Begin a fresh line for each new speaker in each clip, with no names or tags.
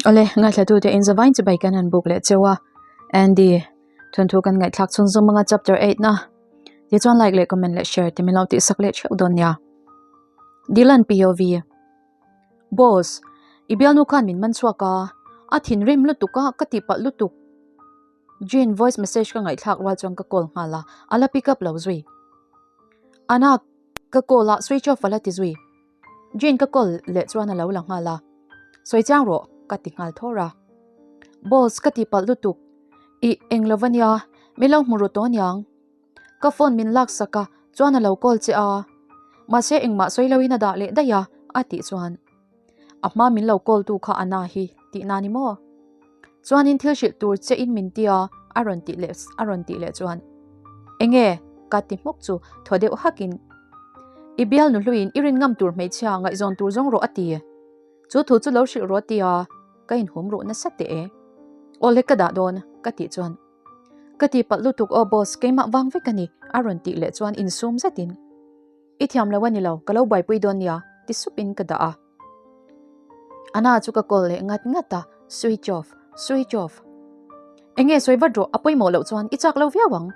Awle, ngaithlatute in zavain chibai kan han buk leh cheu a. Andy, thawnthu kan ngaihthlak chhun zawm anga chapter 8 na. Tichuan like leh comment leh share te min lo tihsak leh theuh dawn nia. Dylan POV. Boss, i bialnu khan min man chhuak a, a thinrim lutuk a, ka tihpalh lutuk. Jean voice message ka ngaihthlak rual chuan ka call nghal a, a la pick up lo zui. Ana ka call a, switch off a la ti zui. Jean ka call leh chuan a lo la nghal a, Sawi chiang rawh ka ti nghal thawr a. Boss ka tihpalh lutuk, ih eng lo va nia, min lo hmu ru tawh aniang. Ka phone min lak sak a, chuan a lo call che a. Mahse engmah sawi loin a dah leh daih a, a tih chuan. A hma min lo call tu kha a na hi tih na ni maw? Chuanin thil hrilh tur che in min tia a rawn tih leh a rawn tih leh chuan Enge? ka ti hmawk chu thaw deuh hakin I bial nu hluiin i rin ngam tur hmeichhia ngaihzawn tur zawng rawh a ti. Chu thu chu lo hrilh rawh a tia ka inhum ruh nasa teh e. Awle ka dah dawn ka tih chuan Ka ti palh lutuk aw boss keimah vang vek a ni a rawn tih leh chuan insum zetin I thiam lo a ni lo, ka lo buaipui dawn nia, ti supin ka dah a. Ana chu ka call leh ngat ngat a, switch off, switch off. Enge sawi vat rawh, a pawimawh loh chuan i chak lo viau ang.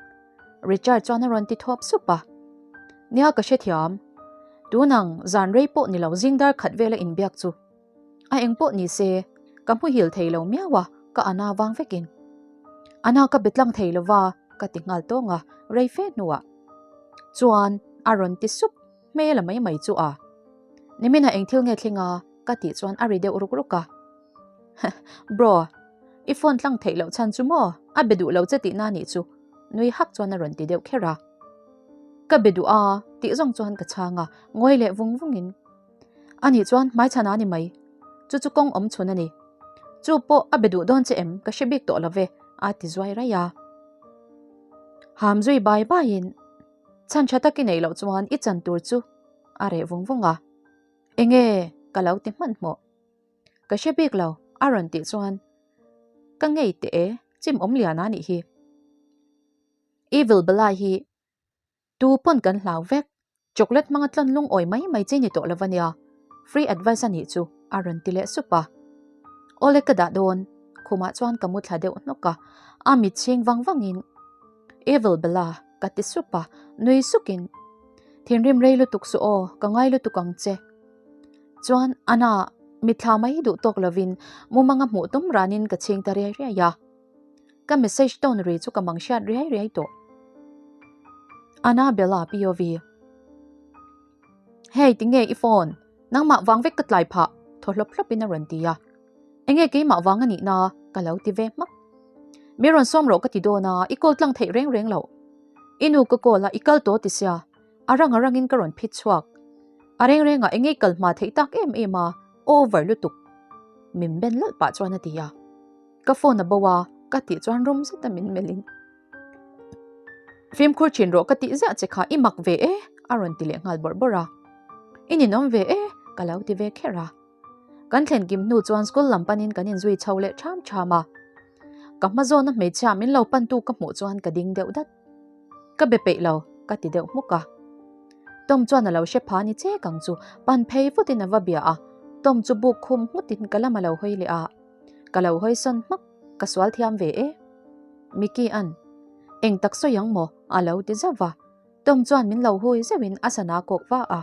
Richard chuan a rawn ti thawp sup a. Nia ka hrethiam. Tunang zan rei pawh ni lo zing dar khat vela inbiak chu. A eng pawh ni se, ka hmuhil thei lo miau a, ka ana vang vekin. Ana ka betlang thei lo va, ka ti nghal tawng a, rei fe hnuah. Chuan a rawn ti sup hmel a mai mai chu a. Niminah eng thil nge thleng a? ka tih chuan a ri deuh ruk ruk a. Bro, i phone tlang theih loh chhan chu maw? A be duh lo che tihna nih chu nui hak chuan a rawn ti deuh kher a. Ka be duh a tih zawng chuan ka chhang a, ngawi leh vung vungin. Anih chuan hmaichhan a ni mai. Chu chu kawng awm chhun a ni. Chu pawh a be duh dawn che em ka hre bik tawh lo ve a ti zuai raih a. Ham zui bai baiin chhan tha tak i neih loh chuan i chan tur chu a reh vung vung a. Enge ka lo ti hmanhmawh. Ka hre bik lo a rawn tih chuan ka ngei teh e chim awm lian a nih hi. Evil Bala hi Tu pawn kan hlau vek. Chocolate hmanga tlawn lungawi mai mai chi ni tawh lo ania. Free advice a nih chu a rawn ti leh sup a. Awle ka dah dawn. Khumah chuan ka mu thla deuh hnawk a. A mit chhing vang vangin Evil Bella ka ti sup a, nui sukin Thinrim rei lutuk suh aw, ka ngai lutuk ang che. Chuan Anna mitthla mai duh tawk lovin mumanga hmuh tum ranin ka chhing ta riai riai a. Ka message tone ri chu ka mang hriat riai riai tawh. Anna Bella POV. Hey, tinge i phone? Nangmah vang vek ka tlai phah, thaw hlawp hlawp in a rawn ti a. Enge keimah vang a nih na, ka lo ti ve hmak. Mi rawn sawm rawh ka ti dawn a, i call tlang theih reng reng loh. I nu ka call a, i kal tawh ti sia. A rang a rangin ka rawn phit chhuak. A reng rengah enge i kal hma theih tak em em a, over lutuk. Min ben lawlh pah chuan a ti a. Ka phone a bo a, ka tih chuan rum zet a min melh in. Fimkhur thin rawh ka tih ziah che kha i mak ve e a rawn ti leh nghal bawrh bawrh a. I ninawm ve e ka lo ti ve kher a. Kan thlen kim hnu chuan school lam panin kan inzui chho leh ṭham ṭham a. Ka hma zawna hmeichhia min lo pantu ka hmuh chuan ka ding deuh dat. Ka be peih lo ka ti deuh hmuk a. Tom chuan a lo hre pha ni chek ang chu pan phei vutin a va bia a. Tom chu buk khum nghutin ka lam a lo hawi leh a. Ka lo hawi sawn hmak, ka sual thiam ve e. Mickey an, Eng tak sawi ang maw? a lo ti zauh va. Tom chuan min lo hui zeuhin a sana kawk va a.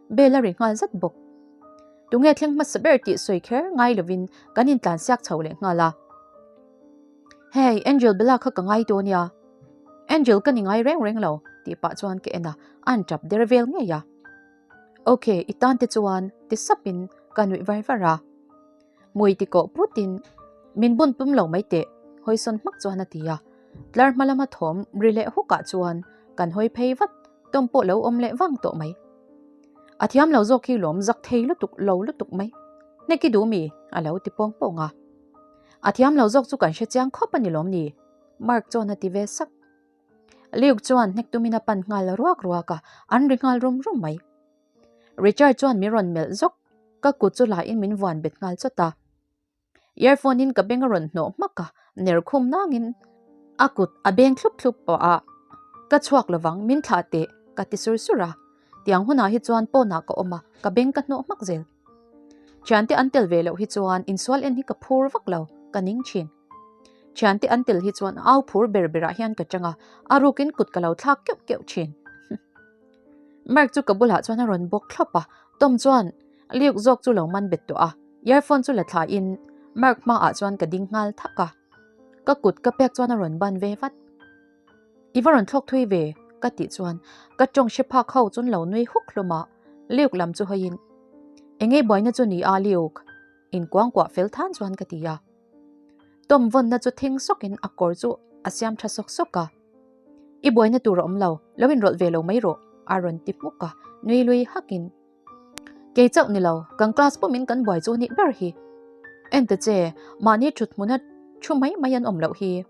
Bell a ri nghal zat bawk. Tunge thleng hmasa ber tih sawi kher ngai lovin kan intlan siak chho leh nghal a. Hey, Angel Bella kha ka ngai dawn nia. Angel ka ni ngai reng reng lo tih pah chuan ka en a, an tap der vel ngei a. Ok, i tan te chuan ti sapin ka nuih var var a. Mui ti kawh putin min bun pum lo mai teh, hawisawn hmak chuan a ti a. Tlar hma lama thawm ri leh hukah chuan kan hawi phei vat, tawm pawh lo awm leh vang tawh mai. A thiam lo zawk hi lawm zak thei lutuk lo lutuk mai. Hnek i duh mi? a lo ti pawng pawng a. A thiam lo zawk chu kan hre chiang khawp a ni lawm ni? Mark chuan a ti ve sak. Luke chuan hnek tumin a pan nghal ruak ruak a, an ri nghal rum rum mai. Richard chuan min rawn melh zawk, ka kut chu lahin min vuan bet nghal chawt a. Earphone in ka beng a rawn hnawh hmak a, ner khum nangin a kut a beng thlup thlup pawh a, Ka chhuak lovang, min thlah teh, ka ti sur sur a. Tiang hunah hi chuan pawnah ka awm a, ka beng ka hnawh hmak zel. Thiante an tel ve loh hi chuan insual en hi ka phur vak lo, ka ning thin. Thiante an tel hi chuan au phur ber berah hian ka chang a, a rukin kut ka lo thlak keuh keuh thin. Mark chu ka bulah chuan a rawn bawk thlawp a, Tom chuan Luke zawk chu lo man bet tawh a, earphone chu la thla in Mark hmaah chuan ka ding nghal thak a. Ka kut ka pek chuan a rawn ban ve vat. I va rawn thlawk thui ve ka tih chuan ka tawng hre phak ho chuan lo nui huk hlawm a, Luke lam chu hawiin Engei buaina chu ni a Luke? Inkuangkuah fel than chuan ka ti a. Tom vawnna chu thing sawkin a kawr chu a siam tha sawk sawk a. I buaina tur a awm lo, lo inrawlh ve lo mai rawh a rawn ti hmuk a, nui lui hakin. Kei chauh ni lo, kan class pumin kan buai chu nih ber hi. En ta che, mahni thut hmuna thu mai mai an awm loh hi.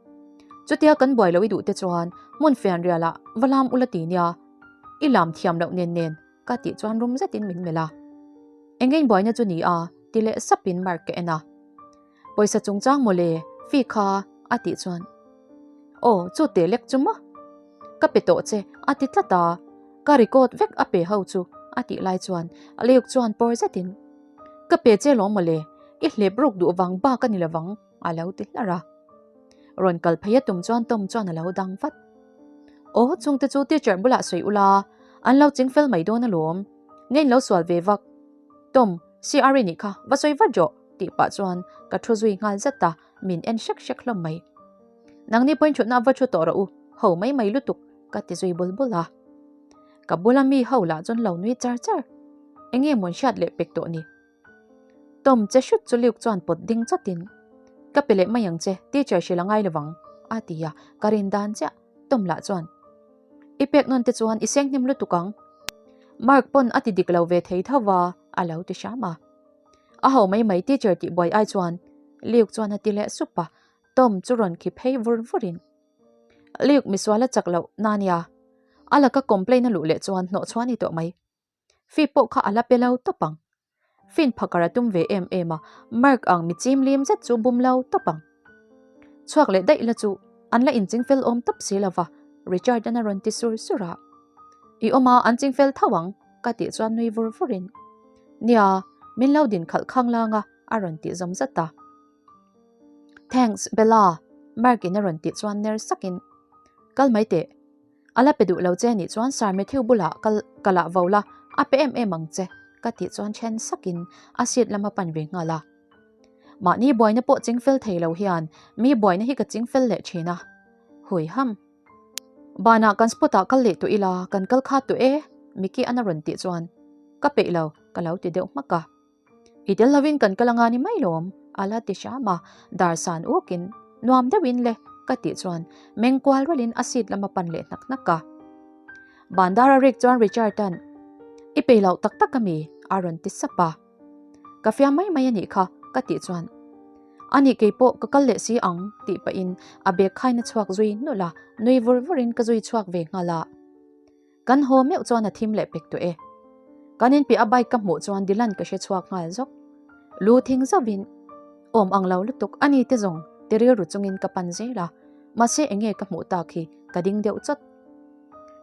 Chutia kan buai lo i duh te chuan hmun fian rialah va lam ula ti nia, i lam thiam loh nen nen ka tih chuan rum zetin min melh a. Engein buaina chu ni a, ti leh sapin mark ka en a. Pawisa chungchang mawle, fee kha a tih chuan Aw, chu teh lek chu maw? Ka pe tawh che a ti tlat a, ka record vek a pe ho chu a tih lai chuan Luke chuan pawr zetin Ka pe che lawm mawle, i hlep ruk duh vang bak a ni lovang a lo ti hlar a. Rawn kal phei a tum chuan Tom chuan a lo dang vat. Aw, chungte chu teacher bulah sawi ula, an lo ching fel mai dawn alawm. Nge in lo sual ve vak? Tom, CR i nih kha, va sawi vat rawh tih pah chuan ka thu zui nghal zat a, min en hrek hrek hlawm mai. Nangni pawhin thutna va thu tawh rawh u, ho mai mai lutuk ka ti zui bul bul a. Ka bula mi ho lah chuan lo nui char char. Enge mawn hriat leh pek tawh ni? Tom che hrut chu Luke chuan pawt ding chawtin, Ka pe leh mai ang che, teacher hrilh a ngai lovang a ti a, ka rin dan chiah. Tom lah chuan, I pek nawn te chuan i seng hnem lutuk ang. Mark pawn a ti dik lo ve thei tho va a lo ti hram a. A ho mai mai teacher tih buai ai chuan Luke chuan a ti leh sup a, Tom chu rawn khi phei vur vurin, Luke misual a chak loh na nia, a laka complain a luh leh chuan hnawhchhuah a ni tawh mai. Fee pawh kha a la pe lo tawp ang. Fin phakar a tum ve em em a, Mark ang mi chim lim zet chu bum lo tawp ang. Chhuak leh daih la chu an la inching fel awm tawp si lova, Richard an a rawn ti sur sur a. I awm a, an ching fel tho ang, ka tih chuan nui vur vurin, Nia, min lo din khalh khang lang a, a rawn tih zawm zat a. Thanks, Bella, Mark in a rawn tih chuan ner sakin, Kal mai teh. A la pe duh lo che nih chuan Sir Matthew bulah kal ka lah vo la, a pe em em ang che, ka tih chuan then sakin a seat lam a pan ve nghal a. Mahni buaina pawh ching fel thei lo hian mi buaina hi ka ching fel leh thin a. Hui ham. Banah kan spot ah kal leh tawh ila, kan kal khat tawh e, Mickey an a rawn tih chuan ka peih lo, ka lo ti deuh hmak a. I tel lovin kan kal anga ni mai lawm, a la ti hram a, dar san ukin nuam deuhin le ka tih chuan meng kual rawlhin a seat lam a pan leh hnak hnak a. Bandar a rik chuan Richard-a'n I pei loh tak tak ami? a rawn ti sap a. Ka fiam mai mai a nih kha ka tih chuan A nih kei pawh ka kal leh si ang tih pahin a bag khain a chhuak zui nulh a, nui vur vurin ka zui chhuak ve nghal a. Kan haw meuh chuan a thim leh pek tawh e. Kan inpiah a bike ka hmuh chuan Dylan ka hre chhuak nghal zawk. Lu thing zauhin, Awm ang lo lutuk a ni te zawng ti rilru chungin ka pan zel a, mahse enge ka hmuh tak hi ka ding deuh chawt.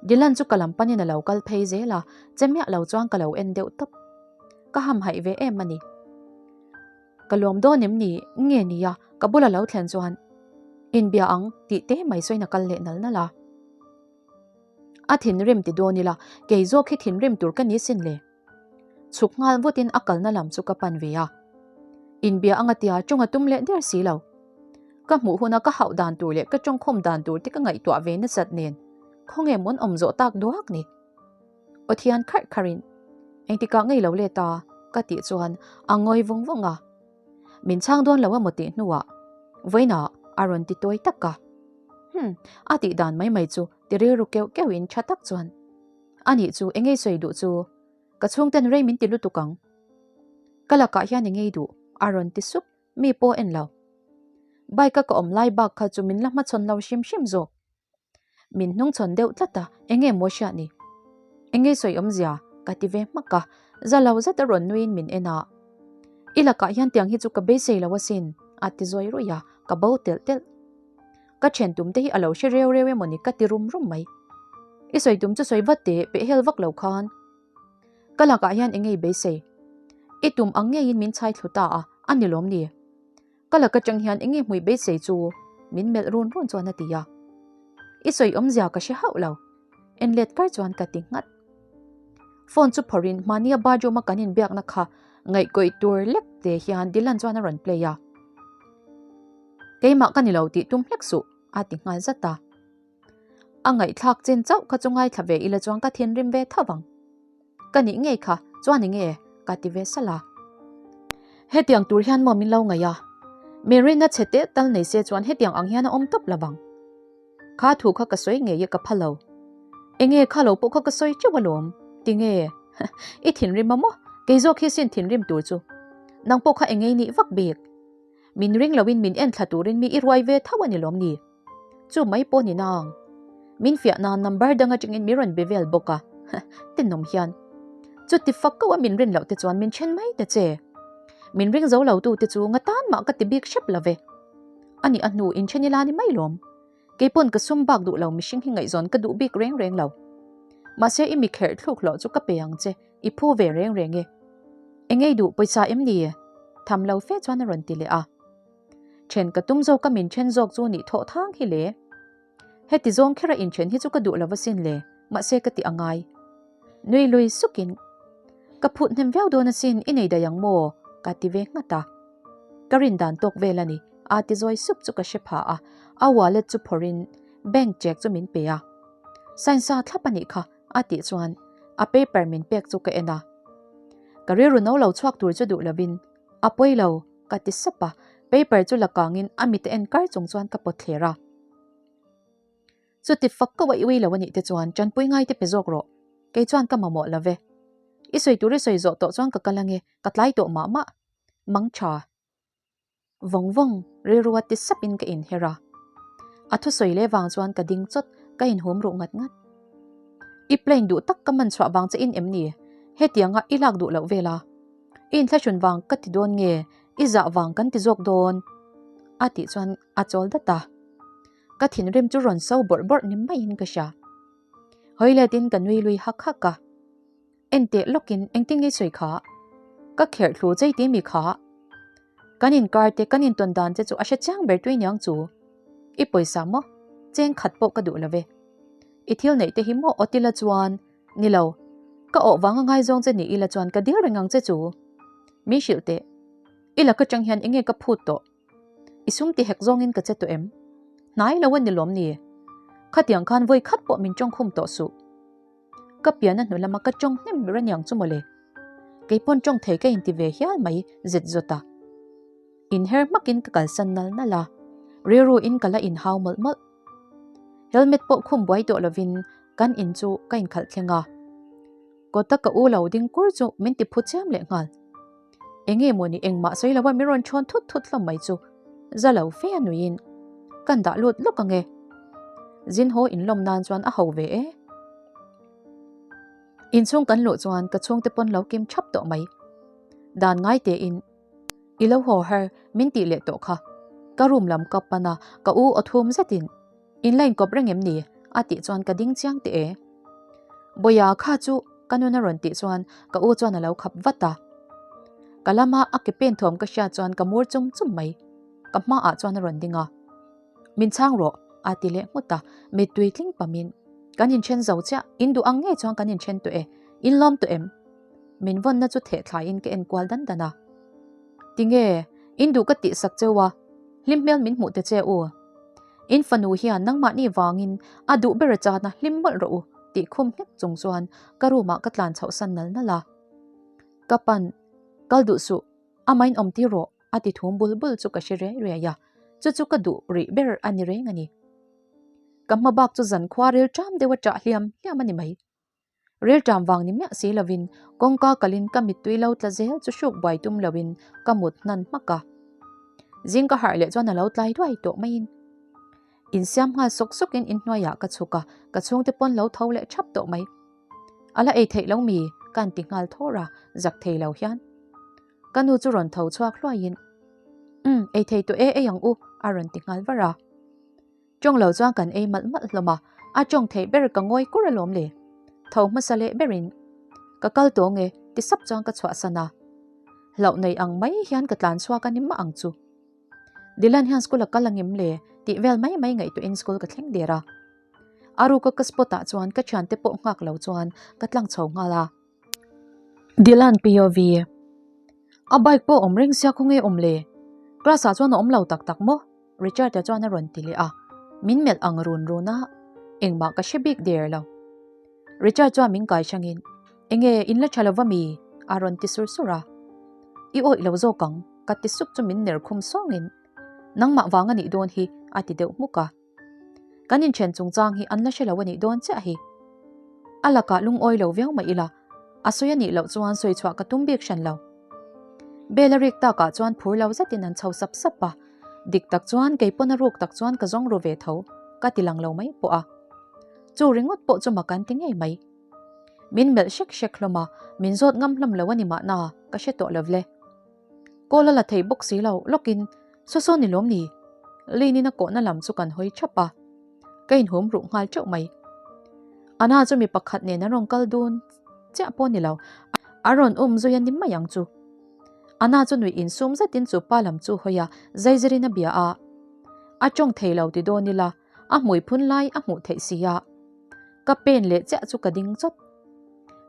Dylan chu ka lam panin a lo kal phei zel a, che miah lo chuan ka lo en deuh tawp. Ka hamhaih ve em a ni. Ka lawm dawn em ni? Nge nia, ka bula lo thlen chuan inbia ang tih te mai sawiin a kal leh nal nal a. A thinrim ti dawn ila, kei zawk hi thinrim tur ka ni sin le. Chhuk nghal vutin a kalna lam chu ka pan ve a. Inbia anga tia tawng a tum leh der si lo. Ka hmuh huna ka hauh dan tur leh ka tawngkhawm dan tur te ka ngaihtuah ve nasat nen, khawnge mawn awm zawh tak duak ni. Aw thian kharh kharhin, engtikah ngei lo let a, ka tih chuan a ngawi vung vung a. Min chhang dawn lo emaw tih hnuah, vawiinah a rawn ti tawi tak a. Hmm, a tih dan mai mai chu ti rilru keuh keuhin tha tak chuan, A nih chu, engei sawi duh chu? Ka chhungten rei min ti lutuk ang. Ka lakah hian engei duh? a rawn ti sup, mi pawh en lo. Bike a ka awm lai bak kha chu min la hmachhawn lo hrim hrim zawk. Min hnungchhawn deuh tlat a, enge maw hriat ni? Engei sawi awmzia? ka ti ve hmak a, za lo zet a rawn nuiin min en a. I lakah hian tiang hi chu ka beisei lo asin, a ti zawi ruih a, ka bo telh telh. Ka thian tum te hi a lo hre reu reu emaw ni ka ti rum rum mai. I sawi tum chu sawi vat teh, pehhel vak lo khan. Ka lakah hian engei beisei? I tum ang ngeiin min chhai thlu ta a, a ni lawm ni? Ka lak atang hian enge hmui beisei chu? Min melh run run chuan a ti a. I sawi awmzia ka hre hauh lo. En let kar chuan ka ti nghat. Phone chu phawrhin mahnia bathroom a kan inbiakna kha ngaihkawih tur lek te hian Dylan chuan a rawn play a. Keimah ka ni lo tih tum hlek suh a ti nghal zat a. A ngaihthlak chin chauh kha chu ngaithla ve ila chuan ka thinrim ve tho vang. Ka nih ngei kha chuan eng nge ka ti ve salh a. Hetiang tur hian maw min lo ngaih a? Marina chhe teh tal nei se chuan hetiang ang hian a awm tawp lo vang. Kha thu kha ka sawi ngei e ka pha lo. Eng nge kha lo pawh kha ka sawi teuh alawm. Tinge? I thinrim a maw? Kei zawk hi sin thinrim tur chu. Nang pawh kha eng ngei nih vak bik. Min ring loin min en thla turin mi i ruai ve tho a ni lawm ni? Chu mai pawh ni nang. Min fiah nan number dang atangin mi rawn be vel bawk a, tenawm hian. Chuti fak koh a min rin loh te chuan min then mai ta che. Min ring zo lo tu te chu nga tan mah ka ti bik hrep lo ve. Ani a hnu in then ila ni mai lawm. Keipawn ka sum bak duh lo mihring hi ngaihzawn ka duh bik reng reng lo. Mahse i mi kherh thluk hlawh chu ka pe ang che, i phu ve reng reng e. Engei duh pawisa em ni? Tham lo fe chuan a rawn ti leh a. Then ka tum zawk a min then zawk chu nih thawh thang hi le. Heti zawng khera inthen hi chu ka duh lo asin le, mahse ka ti a ngai. Nui lui sukin, Ka phut hnem viau dawn asin, i nei daih ang maw? ka ti ve nghat a. Ka rin dan tawk vel a ni, a ti zawi sup chu ka hre pha a, a wallet chu phawrhin bank check chu min pe a. Sign sa thlap a nih kha, a tih chuan a paper min pek chu ka en a. Ka rilru no lo chhuak tur chu duh lovin, A pawi lo, ka ti sap a, paper chu la kangin a mit a en kar chung chuan ka pawt thler a. Chuti fak ko a i ui lo a nih te chuan tanpui ngai te pe zawk rawh, kei chuan ka mamawh lo ve. I sawi tur i sawi zawh tawh chuan ka kal ange, ka tlai tawh mah mah. Mang tha. Vawng vawng, rilrua ti sapin ka inher a. A thusawi leh vang chuan ka ding chawt, ka inhum ruh ngat ngat. I plane duh tak ka man chhuah vang che in em ni? Hetianga i lak duh loh vel a. I inthlahrun vang ka ti dawn nge? I zah vang kan ti zawk dawn? A tih chuan a chawl dat a. Ka thinrim chu rawn so bawrh bawrh ni maiin ka hria. Hawi letin ka nui lui hak hak a. Enteh lawkin engtin nge sawi kha? Ka kherh thlu chei ti mi kha? Kan inkar te kan intawn dan che chu a hre chiang ber tui niang chu. I pawisa maw? Cheng khat pawh ka duh lo ve. I thil neih te hi maw aw tila chuan Ni lo, ka awh vang a ngaizawng che ni ila chuan ka dil reng ang che chu. Min hrilh teh. I lak atang hian enge ka phut tawh? I sum ti hek zawngin ka che tawh em? Hnai lo a ni lawm ni? Khatiang khan vawi khat pawh min tawng khum tawh suh. Ka pian a hnu lama ka tawng hnem ber aniang chu mawle. Keipawn tawng thei ka inti ve hial mai zet zawt a. Inher hmakin ka kalsan nal nal a, rilru in ka la inhau mawlh mawlh. Helmet pawh khum buai tawh lovin kan in chu ka inkhalh thleng a. Kawta ka u lo ding kur chu min ti phu chiam leh nghal. Enge maw ni engmah sawi lo a min rawn thawn thut thut hlawm mai chu za lo fe a nuiin kan dah lut lawk ang e. Zin haw inlawm nan chuan a ho ve e. Inchhung kan luh chuan ka chhungte pawn lo kim thap tawh mai. Dan ngai tein I lo haw har min tih leh tawh kha. Ka room lam ka pan a, ka u aw thum zetin In la inkawp reng em ni? a tih chuan ka ding chiang teh e. Bawia kha chu ka nun a rawn tih chuan ka u chuan a lo khap vat a. Ka lama a ke pen thawm ka hriat chuan ka mur chum chum mai. Ka hmaah chuan a rawn ding a. Min chhang rawh a ti leh nghut a, mittui tling pamin kan inthen zo chiah, in duh ang ngei chuan kan inthen tawh e, in lawm tawh em? Min vawnna chu theh thlaiin ka en kual dan dan a. Tinge, in duh ka tih sak cheu a, hlim hmel min hmuh ta che u. In fanu hian nangmahni vangin a duh ber a chana hlim mawlh rawh u tih khum nghek chung chuan ka room ah ka tlan chhoh san nal nal a. Ka pan, kal duh suh, amah in awm tir rawh a ti thum bul bul chu ka hre riai riai a, chu chu ka duh rih ber a ni reng a ni. Ka hma bak chu zankhua ril ṭam deuh a ṭah hliam hliam a ni mai. Rilṭam vang ni miah si lovin kawngka kalin ka mittui lo tla zel chu hruk buai tum loin ka mut hnan hmak a. Zing ka harh leh chuan a lo tlai duai tawh maiin insiam nghal sawk sawkin inhnuaiah ka chhuk a, ka chhungte pawn lo tho leh ṭhap tawh mai. A la ei theih lo mi? ka han ti nghal thawr a, zak thei lo hian. Ka nu chu rawn tho chhuak hluaiin, Umm, ei thei tawh e, ei ang u, a rawn ti nghal var a. Tawng lo chuan kan ei malh malh hlawm a, a tawng theih ber ka ngawi kur alawm le. Tho hmasa leh berin, Ka kal tawng e, ti sap chuan ka chhuahsan a. Hlauh nei ang mai hian ka tlan chhuak a ni mah ang chu. Dylan hian school a kal angem le tih vel mai mai ngaihtuahin school ka thleng der a. A ruka ka spot ah chuan ka thiante pawh nghak lo chuan ka tlang chho nghal a. Dylan POV A bike pawh awm reng sia khawnge awm le? Class ah chuan a awm lo tak tak maw? Richard-a chuan a rawn ti leh a, min melh ang run run a, engmah ka hre bik der lo. Richard chuan min kai hrangin, Enge in la tha lo va mi? a rawn ti sur sur a. I awih lo zawk ang, ka ti sup chu min ner khum sawngin, Nangmah vang a nih dawn hi, a ti deuh hmuk a. Kan inthen chungchang hi an la hre lo a nih dawn chiah hi. A lakah lungawi lo viau mah ila, a sawi a nih loh chuan sawi chhuah ka tum bik hran lo. Bell a rik takah chuan phur lo zetin an chho sap sap a, dik tak chuan kei pawn a ruk tak chuan ka zawng ru ve tho, ka ti lang lo mai pawh a. Chu ringawt pawh chu mak an ti ngei mai. Min melh hrek hrek hlawm a, min zawt ngam hlawm lo a ni mahna, ka hre tawh lo vle. Call a la thei bawk si lo, lawkin saw saw ni lawm ni? Lin-in a kawhna lam chu kan hawi thap a, ka inhum ruh nghal teuh mai. Anna chu mi pakhat nen an rawn kal dun chiah pawh ni lo, a rawn um zui a ni mai ang chu. Anna chu nuih insum zetin chu pa lam chu hawi a, zaizirin a bia a, a tawng thei lo ti dawn ila, a hmui phun lai a hmuh theih si a, ka pen leh chiah chu ka ding chawt.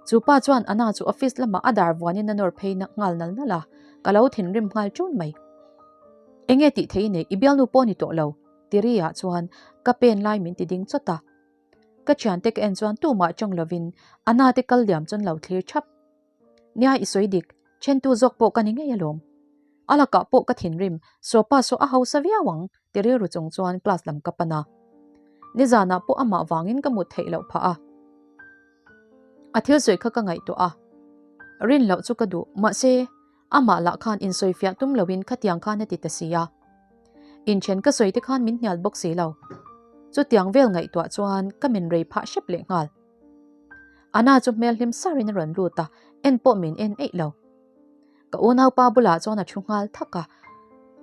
Chu pa chuan Anna chu office lamah a dar vuanin a nawr phei nghal nal nal a, ka lo thinrim nghal ṭun mai. Enge tih thei nei, i bialnu pawh ni tawh lo, Tiri ah chuan ka pen lai min ti ding chawt a. Ka thiante ka en chuan tumah ṭawng lovin Anna te kal liam chuan lo thlir ṭhap. Nia i sawi dik, thentu zawk pawh ka ni ngei alawm. A lakah pawh ka thinrim, Sopa saw a hausa viau ang ti rilru chung chuan class lam ka pan a. Nizanah pawh amah vangin ka mut theih loh phah a. A thil sawi kha ka ngaihtuah a, rin loh chu ka duh, mahse amah lah khan insawifiah tum loin khatiang khan a ti ta si a. Inthen ka sawi te khan min hnial bawk si lo. Chutiang vel ngaihtuah chuan ka men rei phah hrep leh nghal. Anna chu hmel hlim sarin a rawn lut a, en pawh min en eih lo. Ka unaupa bulah chuan a thu nghal thak a,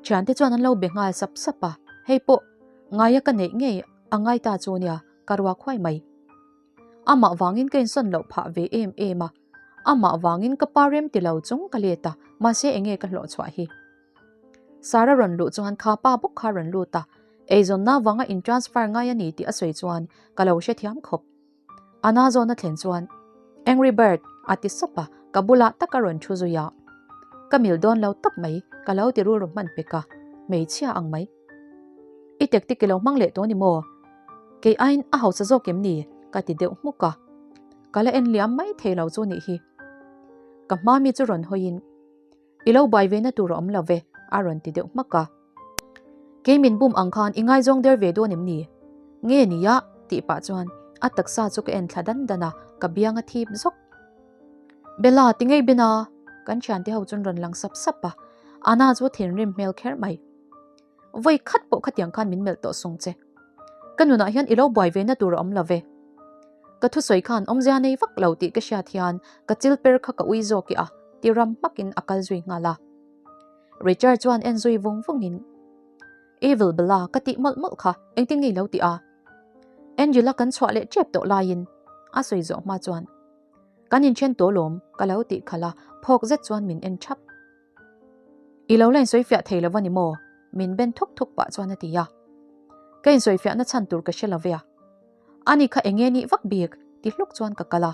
thiante chuan an lo be nghal sap sap a, hei pawh ngaia ka neih ngei a ngai ta chu nia, ka ruak huai mai. Amah vangin ka insawn loh phah ve em em a, amah vangin ka pa rem ti lo chung ka let a, mahse enge ka hlawh chhuah hi. Sara rawn luh chuan kha pa bawk kha rawn lut a, eizawnna vanga in transfer ngai a ni tih a sawi chuan ka lo hrethiam khawp. Anna zawn a thlen chuan Angry Bird a ti sap a, ka bulah tak a rawn thu zui a. Ka mil dawn lo tawp mai, ka lo ti rilru hman pek a, hmeichhia ang mai. I tactic i lo hmang leh tawh ni maw? Kei aiin a hausa zawk em ni? ka ti deuh hmuk a. Ka la en liam mai thei lo chu nih hi. Ka hma mi chu rawn hawiin I lo bai ve na tur a awm lo ve, a rawn ti deuh hmak a. Kei min bum ang khan i ngaizawng der ve dawn em ni? Nge nia? tih pah chuan a taksa chu ka en thla dan dan a, ka biang a thip zawk. Bella, ti ngei Ben-a? Kan thiante ho chuan rawn lang sap sap a, Anna chu thinrim hmel kher mai. Vawi khat pawh khatiang khan min melh tawh sung che. Ka nunah hian i lo buai ve na tur a awm lo ve. Ka thusawi khan awmzia nei vak lo tih ka hriat hian ka chil per kha ka ui zawk i a ti ram hmakin a kal zui nghal a. Richard chuan en zui vung vungin, Evil Bella ka tih mawlh mawlh kha engtin nge i lo tih a? Angela kan chhuah leh tep tawh laiin a sawi zawh hma chuan, Kan inthen tawh lawm ka lo tih khalh a, phawk zet chuan min en thap. I lo la insawifiah thei lo a ni maw? Min ben thuk thuk pah chuan a ti a. Ka insawifiahna chhan tur ka hre lo ve a. Ani kha eng nge nih vak bik? ti hluk chuan ka kal a.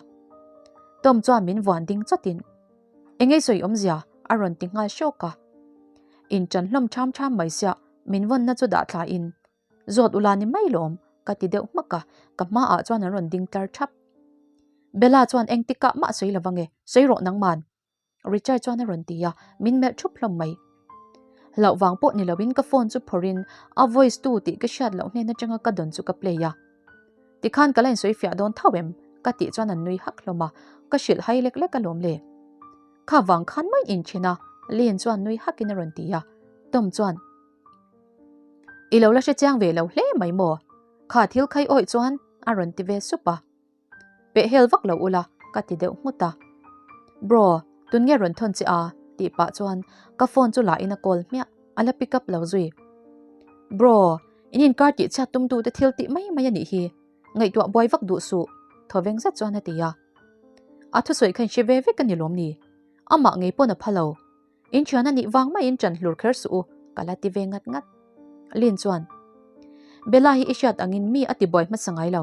Tom chuan min vuan ding chawtin, Eng nge sawi awmzia? a rawn ti nghal hrawk a. Inṭan hlawm ṭham ṭham mai siah min vawnna chu dah thlain, Zawt ula ni mai lawm, ka ti deuh hmak a, ka hmaah chuan an rawn ding tlar ṭhap. Bella chuan engtikah mah sawi lo ange, sawi rawh nangman. Richard chuan a rawn ti a, min melh thup hlawm mai. Hlauh vang pawh ni loin ka phone chu phawrhin a voice tu tih ka hriat loh hnen atanga ka dawn chu ka play a. Tikhan ka la insawi fiah dawn tho em? Ka tih chuan an nui hak hlawm a, ka hrilh hai lek lek alawm le. Kha vang khan mai inthin a, Lynn chuan nui hakin a rawn ti a, Tom chuan, I lo la hre chiang ve lo hle mai maw? Kha thil khai awih chuan a rawn ti ve sup a. Peh hel vak lo ula ka ti deuh nghut a. Bro, tun nge rawn thawn che a? tih pah chuan ka phone chu la in a call hmiah, a la pick up lo zui. Bro, in inkar tih chhiat tum tu te thil tih mai mai a nih hi, ngaihtuah buai vak duh suh, thawveng zet chuan a ti a. A thusawi kha in hre ve vek a ni lawm ni? Amah ngei pawn a pha lo. In thian a nih vang maiin ṭan hlur kher suh u, ka la ti ve ngat ngat. Lin chuan, Bella hi i hriat angin mi a tibuai hmasa ngai lo.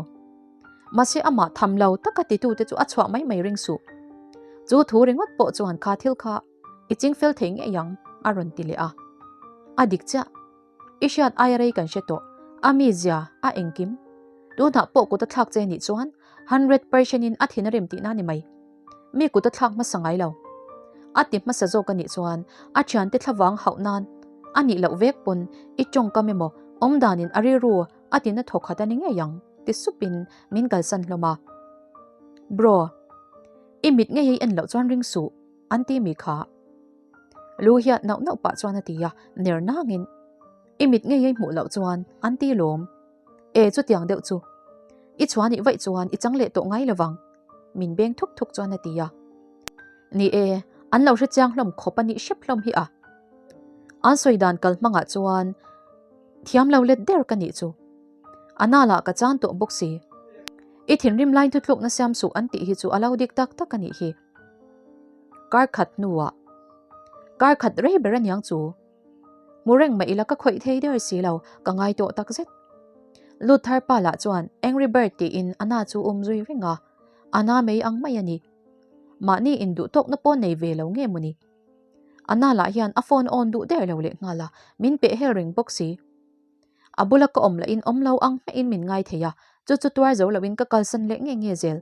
Mahse amah tham lo taka titute chu a chhuah mai mai ring suh. Chu thu ringawt pawh chuan kha thil kha i ching fel thei ngei ang, a rawn ti leh a. A dik chiah. I hriat aia rei kan hre tawh. A mizia, a engkim. Tunah pawh kut a thlak che nih chuan 100% in a thin a rem tihna ni mai. Mi kut a thlak hmasa ngai lo. A ti hmasa zawk a nih chuan a thiante thlavang hauh nan a nih loh vek pawn i tawngkam emaw awmdanin a rilru a tina thawk khat a ni ngei ang ti supin min kalsan hlawm a. Bro, i mit ngei en loh chuan ring suh an ti mi kha. Lu hiat nauh nauh pah chuan a ti a, ner nangin i mit ngei ei hmuh loh chuan an ti lawm. E chutiang deuh chu. I chhuan ih vaih chuan i chang leh tawh ngai lovang. Min beng thuk thuk chuan a ti a. Ni e, an lo hre chiang hlawm khawp a nih hrep hlawm hi a. An sawi dan kal hmangah chuan thiam lo let der ka nih chu. A na lah ka chan tawh bawk si. I thinrim lain thuthlukna siam suh an tih hi chu a lo dik tak tak a nih hi. Kar khat hnuah kar khat rei ber aniang chu. Hmu reng mah ila ka khawih thei der si lo, ka ngai tawh tak zet. Lut thar pa lah chuan Angry Bird tiin a na chu um zui reng a, a na mai ang mai a ni. Mahni induh tawkna pawh nei ve lo nge maw ni? A na lah hian a phone on duh der lo leh nghal a, min peh hel reng bawk si. A bula ka awm lahin awm lo ang hmehin min ngai thei a, chu chu tuar zo loin ka kalsan leh nge nge zel.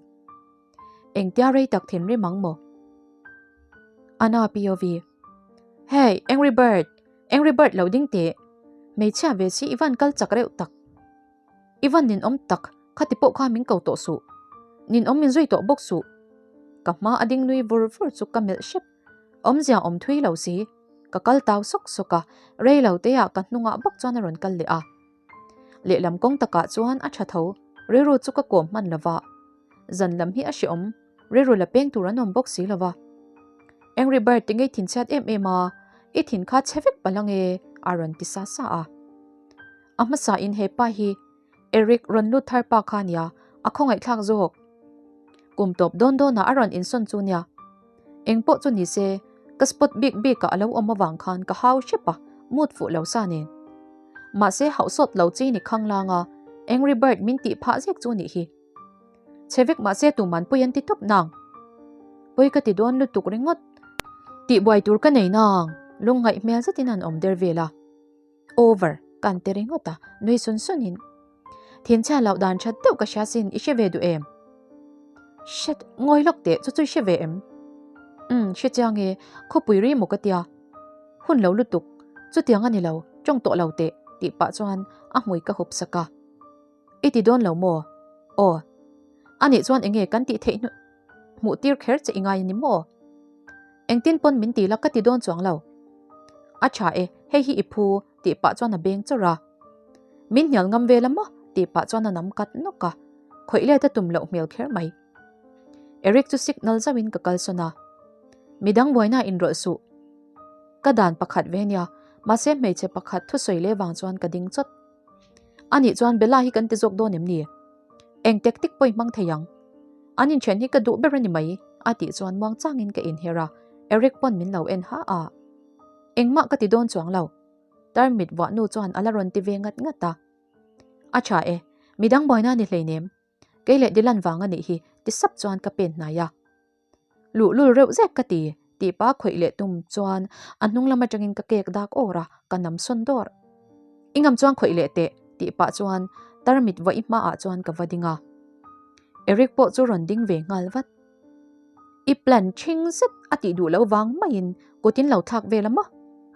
Engtia rei tak thinrim ang maw? Anna POV. Hey, Angry Bird! Angry Bird lo ding teh! Hmeichhia ve si i van kal chak reuh tak. I van ninawm tak, khati pawh kha min ko tawh suh. Ninawm min zui tawh bawk suh. Ka hma a ding nui vur vur chu ka melh hrep. Awmzia awm thui lo si. Ka kal tau sawk sawk a, rei lo te ah ka hnungah bawk chuan a rawn kal leh a. Lehlam kawng takah chuan a tha tho, rilru chu ka kawm hman lo va. Zan lam hi a hreawm, rilru la peng tur an awm bawk si lo va. Angry Bird ti ngei thinchhiat em em a, i thin kha chhe vek palh ange a rawn ti sa sa a. A hmasa in he pa hi Eric rawn lut thar pa kha nia, a khawngaihthlak zawk. Kum tawp dawn dawnah a rawn insawn chu nia. Eng pawh chu ni se, ka spot bik bikah a lo awm avang khan ka hau hrep a, mood fuh lo sa nen. Mahse hauh sawt lo chi ni khang lang a, Angry Bird min tih phah zek chu nih hi. Chhe vek mahse tuman pawi an ti tawp nang. Pawi ka ti dawn lutuk ringawt. Tihbuai tur ka nei nang, lungngaih hmel zetin an awm der vel a. Over, kan ti ringawt a, nui sun sun in. Thinchhia loh dan that deuh ka hria sin, i hre ve duh em? Shit, ngawi lawk teh, chu chu i hre ve em? Umm, hre chiang e, khawpui ri maw ka tia. Hun lo lutuk, chutiang a ni lo, tawng tawh lo teh, tih pah chuan a hmui ka hup sak a. I ti dawn lo maw? Aw. Anih chuan enge kan tih theih hnu hmuh tir kher che i ngai a ni maw? Engtin pawn min ti la ka ti dawn chuang lo. A tha e, hei hi i phu tih pah chuan a beng chawrh a. Min hnial ngam vel a maw? tih pah chuan a nam kat nawk a, khawih let a tum loh hmel kher mai. Eric chu signal zauhin ka kalsawn a. Midang buaina inrawlh suh. Ka dan pakhat ve nia, mahse hmeichhe pakhat thusawi leh vang chuan ka ding chawt. Anih chuan Bella hi kan ti zawk dawn em ni? Eng tactic pawh i hmang thei ang. An inthen hi ka duh ber a ni mai, a tih chuan muang changin ka inher a, Eric pawn min lo en ha a. Engmah ka ti dawn chuang lo. Tarmit vuah nu chuan a la rawn ti ve ngat ngat a. A tha e, midang buaina ni hleinem. Kei leh Dylan vang a nih hi, ti sap chuan ka pen hnai a. Luhlul reuh zek ka ti, tih pa khawih leh tum chuan a hnung lam atangin ka kek dak awr a, ka nam sawn dawr. I ngam chuan khawih leh teh, tih pah chuan tarmit vawi hmaah chuan ka va ding a. Eric pawh chu rawn ding ve nghal vat. I plan ṭhing zet a tih duh loh vang maiin kut in lo thlak vel a maw?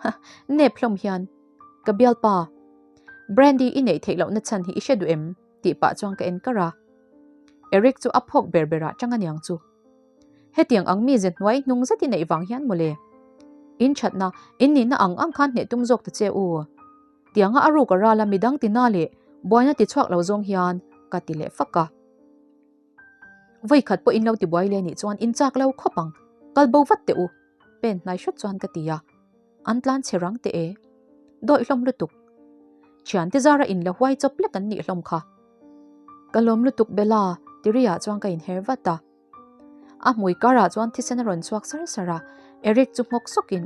Ha, nep hlawm hian. Ka bialpa, Brandy i neih theih lohna chhan hi i hre duh em? tih pah chuan ka en kar a. Eric chu a phawk ber berah chang aniang chu. Hetiang ang mi ze hnuai hnung zet i neih vang hian mawle. In thatna, in nihna ang ang khan hneh tum zawk ta che u. Tianga a ruk a ral a midang tina leh buaina ti chhuak lo zawng hian ka ti leh fak a. Vawi khat pawh in lo ti buai leh nih chuan in chak lo khawp ang, kal bo vat teh u, pen hnai hret chuan ka ti a. An tlan chhe rang teh e. Dawih hlawm lutuk. Thiante zara in la huai chawp lek an nih hlawm kha. Ka lawm lutuk Bella, tiriah chuan ka inher vat a. A hmui karah chuan thisen a rawn chhuak sar sar a, Eric chu nghawk sawkin.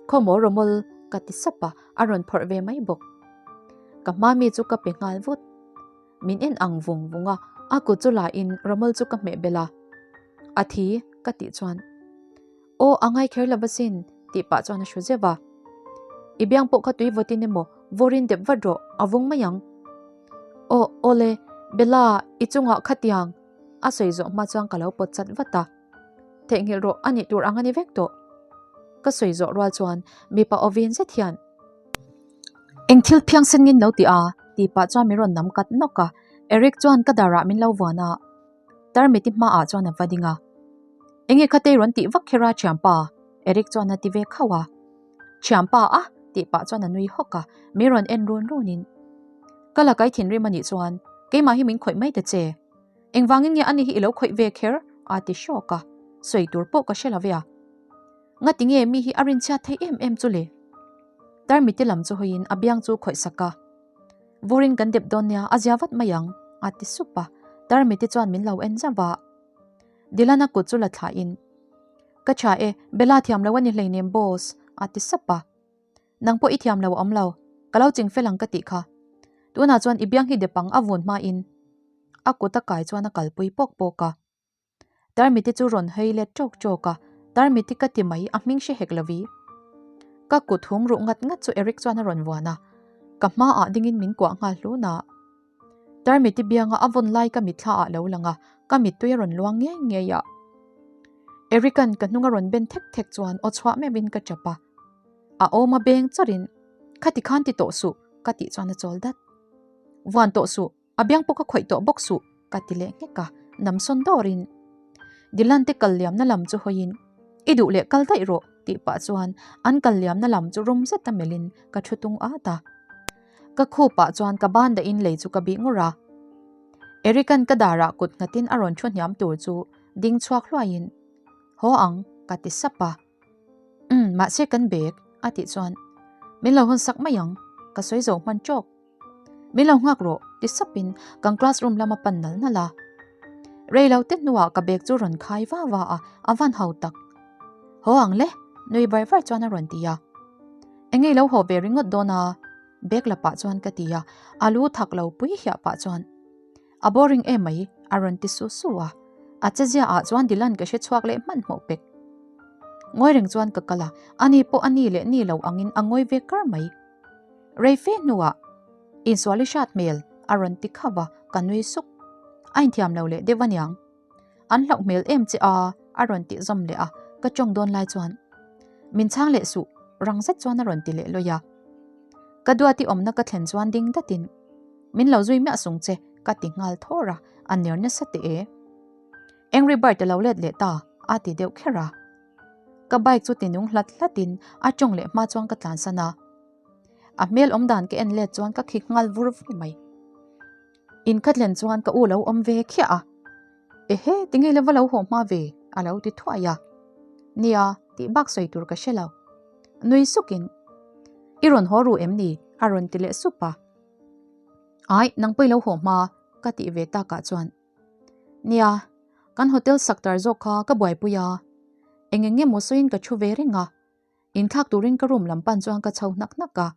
Khawmaw rawmawl ka ti sap a, a rawn phawrh ve mai bawk. Ka hma mi chu ka pe nghal vut. Min en ang vung vung a, a kut chu la in rawmawl chu ka hmeh belh a. A thi ka tih chuan Aw a ngai kher lo asin tih pah chuan a hru zeuh a. I biang pawh kha tui vawtin emaw vawrin dep vat rawh a vung mai ang. Aw awle Bella i chungah khatiang a sawi zawh hma chuan ka lo pawt chat vat a. Theihnghilh rawh a nih tur ang a ni vek tawh. Ka sawi zawh rual chuan mipa aw vin zet hian Eng thil phiangsen ngin lo ti a tih pah chuan min rawn nam kat nawk a. Eric chuan ka darah min lo vuan a. Tarmiti hmaah chuan a va ding a. Enge kha tei rawn tih vak kher a thianpa? Eric chuan a ti ve khauh a. Thianpa a? tih pah chuan a nui hawk a, min rawn en run run in. Ka la kai thinrim a nih chuan keimah hi min khawih mai ta che. Engvangin nge ani hi i lo khawih ve kher? a ti hrawk a, sawi tur pawh ka hre lo ve a. Ngati nge mi hi a rinchhiat theih em em chu le? Tarmiti lam chu hawiin a biang chu khawih sak a. Vurin kan dep dawn nia, a zia vat mai ang, a ti sup a. Tarmiti chuan min lo en zauh a. Dylan-a kut chu la thlahin, Ka tha e, Bella thiam lo a ni hleinem boss, a ti sap a. Nang pawh i thiam lo a awm lo, ka lo ching fel ang ka tih kha. Tunah chuan i biang hi dep ang a vun hmain. A kut a kai chuan a kalpui pawk pawk a. Tarmiti chu rawn hawi let ṭawk ṭawk a, Tarmiti ka ti mai a hming hre hek lovi. Ka kut hum ruh ngat ngat chu Eric chuan a rawn vuan a, ka hmaah dingin min kuah nghal hlun a. Tarmiti bianga a vawn lai ka mitthla ah lo lang a, ka mittui a rawn luang ngei ngei a. Eric-a'n ka hnung a rawn ben thek thek chuan aw chhuah meuhin ka ṭap a. A awm a beng chawrhin, Khati khan ti tawh suh, ka tih chuan a chawl dat. Vuan tawh suh. A biang pawh ka khawih tawh bawk suh, ka ti leh nghek a, nam sawn dawrin Dylan te kal liamna lam chu hawiin, I duh leh kal daih rawh, tih pah chuan an kal liamna lam chu rum zet a melhin ka thu tung at a. Ka khupah chuan ka ban dahin lei chu ka bih ngur a. Eric-a'n ka darah kut nghatin a rawn thu hniam tur chu ding chhuak hluaiin, Haw ang, ka ti sap a. Umm, mahse kan bag, a tih chuan, Min lo hawn sak mai ang, ka sawi zo hman tawk. Min lo nghak rawh ti sapin kan classroom lama pan nal nal a. Rei lo te hnuah ka bag chu rawn khai va va a, a van ho tak. Haw ang le, nui var var chuan a rawn ti a. Enge i lo haw ve ringawt dawn a? Bag la pah chuan ka ti a, a lu thak lo pui hiah pah chuan. A boring em mai, a rawn ti su su a. A chezia ah chuan Dylan ka hre chhuak leh hmanhmawh pek. Ngawi reng chuan ka kal a, ani pawh a ni leh ni lo angin a ngawi ve kar mai. Rei fe hnuah insual i hrat hmel a rawn ti khauh a, ka nui suk. A inthiam lo leh deuh aniang. An hlauh hmel em che a, a rawn tih zawm leh a, ka tawng dawn lai chuan min chhang leh suh rang zet chuan a rawn ti leh lawih a. Ka duati awmna ka thlen chuan ding datin min lo zui miah sung che ka ti nghal thawr a, a ner nasa teh e. Angry Bird a lo let leh ta a ti deuh kher a. Ka bike chu ti nung hlat hlatin a tawng leh hma chuan ka tlansan a. A hmel awm dan ka en let chuan ka khik nghal vur vur mai. In ka thlen chuan ka u lo awm ve khiah a. Ehe, tinge lova lo haw hma ve? a lo ti thuai a. Nia, tih bak sawi tur ka hre lo. Nui sukin, I rawn haw ru em ni? a rawn ti leh sup a. Ai, nang pawh i lo haw hma, ka tih ve takah chuan. Nia, kan hotel sak tar zawk kha ka buaipui a. Eng eng nge maw sawiin ka thu ve reng a. Inthlak turin ka room lam pan chuan ka chho hnak hnak a.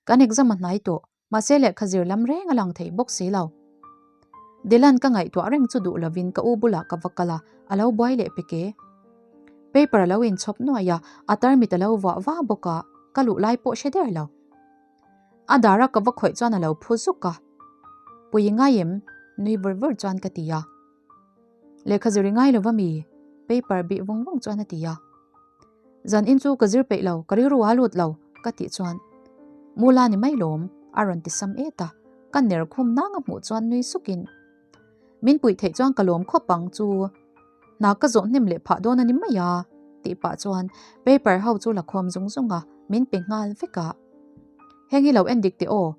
Kan exam a hnai tawh, mahse lehkha zir lam reng a lang thei bawk si lo. Dylan ka ngaihtuah reng chu duh lovin ka u bulah ka va kal a, a lo buai leh pek e. Paper a lo inchhawp nuai a, a tarmit a lo vuah va bawk a, ka luh lai pawh hre der lo. A dara ka va khawih chuan a lo phu zuk a. Pui i ngai em? Nui vur vur chuan ka ti a. Lehkha zir i ngai lo va mi? Paper bih vung vung chuan a ti a. Zan in chu ka zir peih lo, ka rilru a lut lo, ka tih chuan Mula ni mai lawm, a rawn ti sam et a. Ka ner khum nang a hmuh chuan nui sukin, Min puih theih chuan ka lawm khawp ang chu. Hna ka zawh hnem leh phah dawn a ni mai a, tih pah chuan paper ho chu la khawm zung zung a, min pe nghal vek a. Heng hi lo en dik teh aw.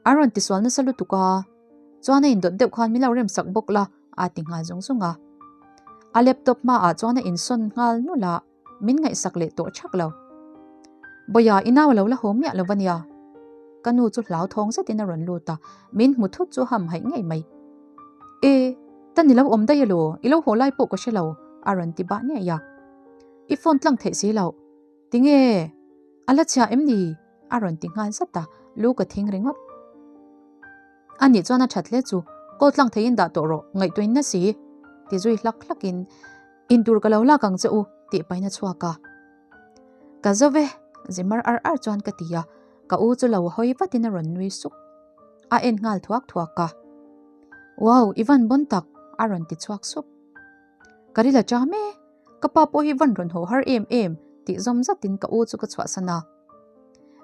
A rawn tisual nasa lutuk a, chuan a indawt deuh khan min lo rem sak bawk la, a ti nghal zung zung a. A laptop hmaah chuan a insawn nghal nulh a, min ngaihsak leh tawh chak lo. Bawia i nau a lo la haw miah lo va nia. Ka nu chu hlauthawng zetin a rawn lut a, min hmu thut chu ham haih ngei mai. E, tan i lo awm daih elaw, i lo haw lai pawh ka hre lo, a rawn ti bah ngei a. I phone tlang theih si loh. Tinge? A la chhia em ni? A rawn ti nghal zat a, lu ka thing ringawt. A nih chuan a that hle chu, call tlang theiin dah tawh rawh, ngaihtuahin na si, ti zui hlak hlakin, In tur ka lo lak ang che u, tih pahin a chhuak a. Ka zo ve, zimar ar ar chuan ka ti a, ka u chu lo hawi vatin a rawn nui suk. A en nghal thuak thuak a. Wow, i van bawn tak, a rawn ti chhuak sup. Ka ril a cham e, ka pa pawh hi van rawn haw har em em, tih zawm zatin ka u chu ka chhuahsan a.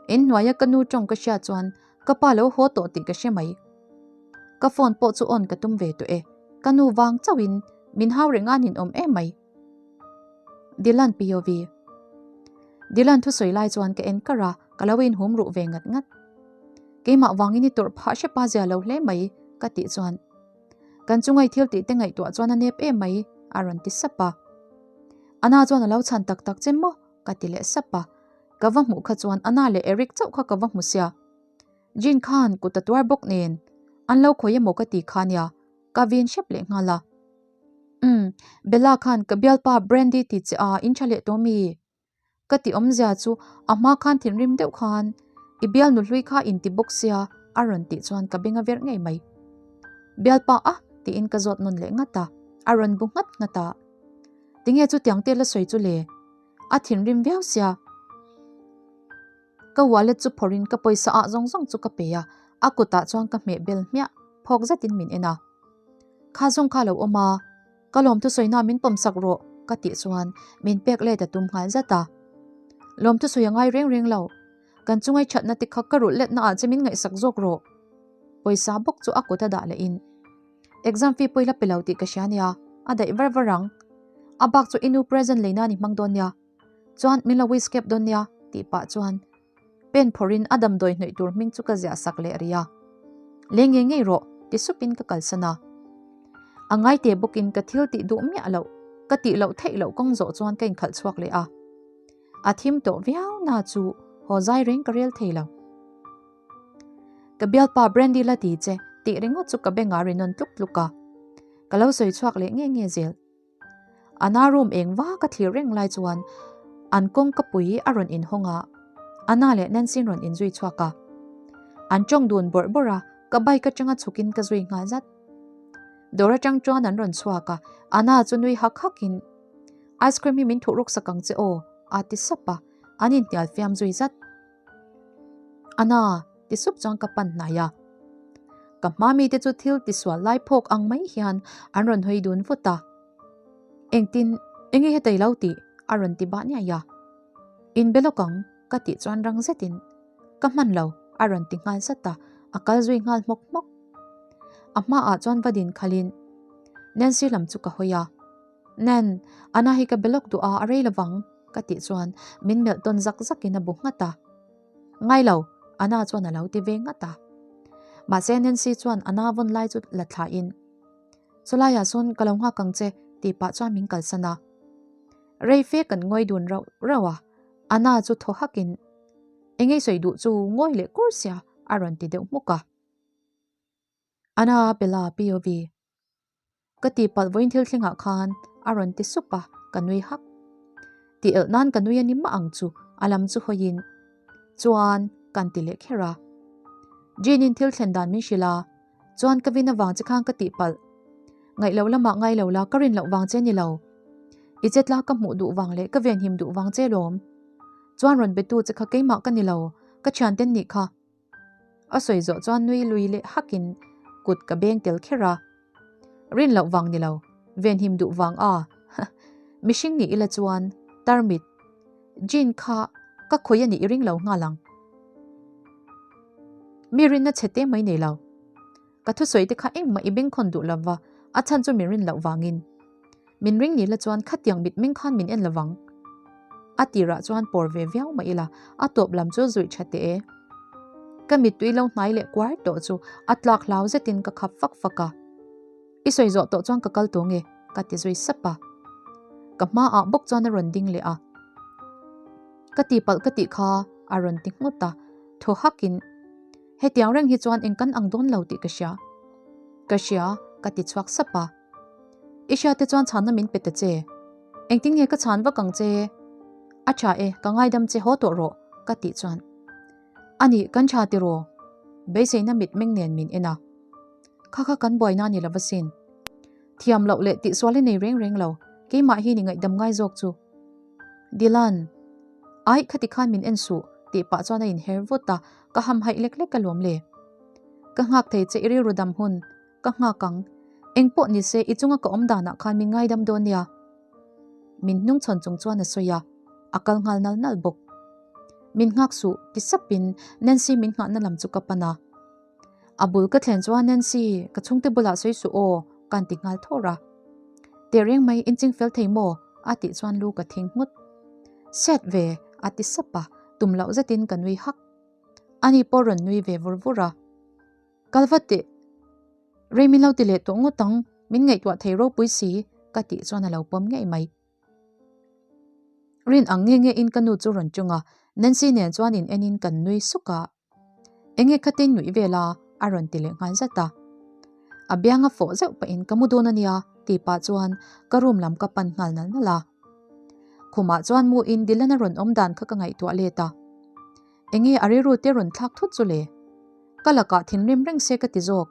Inhnuaia ka nu tawng ka hriat chuan Ka pa lo haw tawh tih ka hre mai. Ka phone pawh chu on ka tum ve tawh e. Ka nu vang chauhin min hau reng a ninawm em mai. Dylan POV Dylan thusawi lai chuan ka en kar a, ka lo inhum ruh ve ngat ngat. Keimah vangin i tawrh phah hrep a zia lo hle mai ka tih chuan kan chungai thil tih te ngaihtuah chuan a nep em mai a rawn ti sap a. Ana chuan a lo chhan tak tak che maw ka ti leh sap a. Ka va hmuh kha chuan Anna leh Eric chauh kha ka va hmu sia. Jean khan kut a tuar bawk nen an lo khawi emaw ka ti kha nia, ka vin hrep leh nghal a. Umm, Bella khan ka bialpa Brandy ti che a in tha leh tawh mi? Ka ti awmzia chu a hma khan thinrim deuh khan i bialnu hlui kha in ti bawk sia a rawn tih chuan ka beng a verh ngei mai. Bialpa a? tiin ka zawt nawn leh ngat a, a rawn bu nghat nghat a. Tinge chutiang te la sawi chu le? A thinrim viau sia. Ka wallet chu phawrhin ka pawisa ah zawng zawng chu ka pe a, a kutah chuan ka hmeh bel hmiah, phawk zetin min en a. Kha zawng kha lo awm a, ka lawm thusawina min pawm sak rawh ka tih chuan min pek let a tum nghal zat a. Lawm thusawi a ngai reng reng lo, kan chungai thatna te kha ka rulh letna ah che min ngaihsak zawk rawh. Pawisa bawk chu a kut a dah lehin. Exam fee pawh i la pe lo tih ka hria nia, a daih var var ang. A bak chu i nu present lei nan i hmang dawn nia. Chuan min lo wish kep dawn nia tih pah chuan pen phawrhin a damdawi hnawih tur hming chu ka ziah sak leh rih a. Lei ngei ngei rawh ti supin ka kalsan a. A ngaite bawkin ka thil tih duh miah loh, ka tih loh theih loh kawng zawh chuan ka inkhalh chhuak leh a. A thim tawh viau na chu haw zai reng ka rel thei lo. Ka bialpa Brandy la ti che tih ringawt chu ka bengah ri nawn tluk tluk a, ka lo sawi chhuak leh nge nge zel. Anna room eng va ka thlir reng lai chuan an kawngka pui a rawn inhawng a, Anna leh Nancy rawn inzui chhuak a. An tawng dun bawrh bawrh a, ka bike atanga chhukin ka zui nghal zat. Dawr atang chuan an rawn chhuak a, Anna chu nui hak hakin, Ice cream hi min thuh ruk sak ang che aw, a ti sap a, an inhnial fiam zui zat. Anna, ti sup chuan ka pan hnai a. Ka hma mite chu thil tisual lai phawk ang mai hian an rawn hawi dun vut a. Engtin, enge hetei lo tih? a rawn ti bah niai a. In be lawk ang, ka tih chuan rang zetin, Ka hman lo, a rawn ti nghal zat a, a kal zui nghal hmawk hmawk. A hmaah chuan va din khalin Nancy lam chu ka hawi a. Nan, Anna hi ka be lawk duh a, a rei lovang, ka tih chuan min melh tawn zak zakin a bu nghat a. Ngai lo, Anna chuan a lo ti ve nghat a. Mahse Nancy chuan Anna vawn lai chu la thlain, Chulaiah sawn ka lo nghak ang che, tih pah chuan min kalsan a. Rei fe kan ngawi dun rauh rauh a, Anna chu thaw hakin, Engei sawi duh chu ngawi leh kur sia, a rawn ti deuh hmuk a. Anna, Bella, POV. Ka tihpalh vawiin thil thlengah khan a rawn ti sup a, ka nui hak. Tih elh nan ka nui a ni mah ang chu, a lam chu hawiin chuan kan ti leh kher a. Jean-in thil thlen dan min hrilh a, chuan ka vin avang che khan ka tihpalh. Ngaih loh lamah ngai lo la, ka rin loh vang che ni lo. I chetla ka hmuh duh vang leh ka venhim duh vang che lawm. Chuan rawn betu che kha keimah ka ni lo, ka thianten nih kha. A sawi zawh chuan nui lui leh hakin kut ka beng tel kher a. Rin loh vang ni lo, venhim duh vang a. Mihring nih ila chuan tarmit, jean kha ka khawi a nih i ring lo nghal ang. Mi rinna chhe te mai nei lo. Ka thusawi te kha engmah i bengkhawn duh lova, a chhan chu min rin loh vangin. Min ring ni la chuan khatiang mitmeng khan min en lovang. A tirah chuan pawr ve viau mah ila, a tawp lam chu zuih tha teh e. Ka mittui lo hnai leh kuar tawh chu a tlak hlau zetin ka khap fak fak a. I sawi zawh tawh chuan ka kal tawh nge? ka ti zui sap a. Ka hmaah bawk chuan a rawn ding leh a. Ka tihpalh ka tih kha a rawn ti nghut a, thaw hakin, Hetiang reng hi chuan eng kan ang dawn lo tih ka hria. Ka hria, ka ti chhuak sap a. I hriate chuan chhanna min pe ta che. Engtin nge ka chhan vak ang che? A tha e, ka ngaidam che haw tawh rawh, ka tih chuan. A nih, kan tha tiraw? Beiseina mitmeng nen min en a. Kha kha kan buaina a ni lo asin. Thiam loh leh tihsual i nei reng reng lo, keimah hi ni ngaihdam ngai zawk chu. Dylan, Aih khati khan min en suh, tih pah chuan a inher vut a, ka hamhaih lek lek alawm le. Ka nghak thei che i rilru dam hun, ka nghak ang. Engpawh ni se i chunga ka awm danah khan min ngaidam dawn nia. Min hnungchhawn chung chuan a sawi a, a kal nghal nal nal bawk. Min nghak suh, ti sapin Nancy min nghahna lam chu ka pan a. A bul ka thlen chuan Nancy, ka chhungte bulah sawi suh aw, ka ti nghal thawr a. Tehreng mai in ching fel thei maw? a tih chuan lu ka thing nghut. Set ve, a ti sap a, tum loh zetin ka nui hak. Ani pawh rawn nui ve vur vur a. Kal vat teh, rei min lo ti leh tawh ngawt ang, min ngaihtuah thei ropui si, ka tih chuan a lo pawm ngei mai. Rin ang nge nge in ka nu chu rawn ṭung a, Nancy nen chuan in en in kan nui suk a. Enge khatin nuih vel a? a rawn ti leh nghal zat a. A bianga fawh zeuh pahin ka mu dawn a nia tih pah chuan ka room lam ka pan nghal nal nal a. Khumah chuan mu in Dylan a rawn awm dan kha ka ngaihtuah let a. Enge a rilru te rawn thlak thut chu le? Ka lakah thinrim reng se ka ti zawk.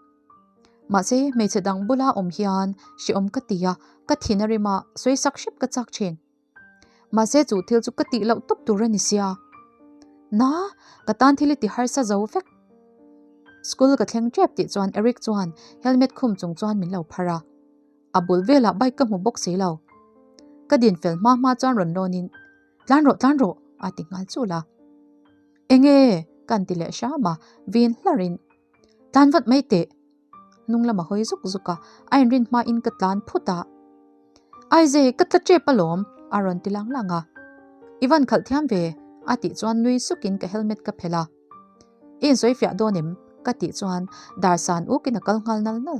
Mahse hmeichhe dang bula awm hian hrehawm ka ti a, ka thin a rim a, sawi sak hrep ka chak thin. Mahse chu thil chu ka tih loh tawp tur a ni sia. Na, ka tan thil i ti harsa zo vek. School ka thleng tep tih chuan Eric chuan helmet khum chung chuan min lo phar a. A bul velah bike ka hmu bawk si lo. Ka din fel hma hma chuan rawn lawn in, Tlan rawh, tlan rawh, a ti nghal chul a. Enge? Kan ti leh hram a, vin hlar in, Tlan vat mai teh. Hnung lam a hawi zuk zuk a, a inrin hmain ka tlan phut a. Aize, ka tla tep alawm, a rawn ti lang lang a. I van khalh thiam ve, a tih chuan nui sukin ka helmet ka phelh a. I insawi fiah dawn em? ka tih chuan dar san ukin a kal nghal nal nal.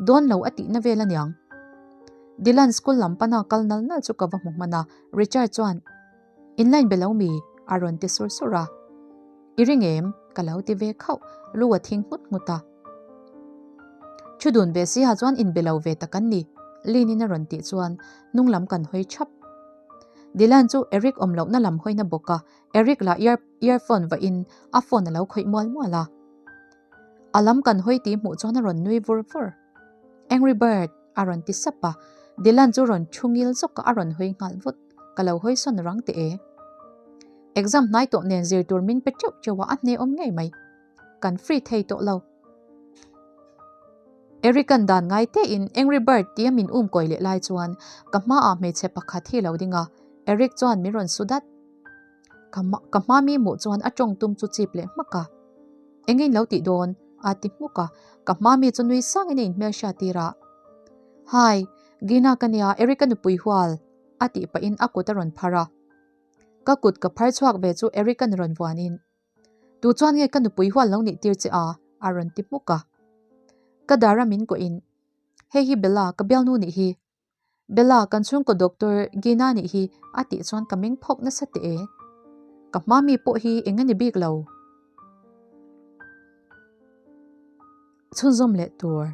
Dawn lo a tihna vel aniang. Dylan school lam pana kal nal nal chu ka va hmu hman a, Richard chuan, In line be lo mi? a rawn ti sur sur a. I ring em? ka lo ti ve khauh, lu a thing nghut nghut a. Thu dun ve si ha chuan in be lo ve tak an ni, Lin in a rawn tih chuan hnung lam kan hawi thap. Dylan chu Eric awm lohna lam hawina bawk a, Eric lah ear earphone va in a phone a lo khawih mual mual a. A lam kan hawi tih hmuh chuan a rawn nui vur vur. Angry Bird! a rawn ti sap a, Dylan chu rawn thu ngil zawk a, a rawn hawi nghal vut. Ka lo hawi sawn rang teh e. Exam hnai tawh nen zir tur min pe teuh teuh a, a hne awm ngei mai. Kan free thei tawh lo. Eric-a'n dan ngai tein Angry Bird tia min um kawi leh lai chuan ka hmaah hmeichhe pakhat hi lo ding a, Eric chuan min rawn su dat. Ka ka hma mi hmuh chuan a tawng tum chu chip leh hmak a. Eng in lo tih dawn? a ti hmuk a, ka hma mi chu nui sangin a inhmel hriat tir a. Hi, Gina ka nia, Eric-a nupui hual, a tih pahin a kut a rawn phar a. Ka kut ka phar chhuak ve chu Eric-a'n rawn vuanin, Tu chuan nge ka nupui hual lo nih tir che a? a rawn ti hmuk a. Ka dar a min kuahin, Hei hi Bella, ka bialnu nih hi. Bella, kan chhungkaw doctor Gina nih hi a tih chuan ka meng phawk nasa teh e. Ka hma mi pawh hi eng a ni bik lo. Chhunzawm leh tur.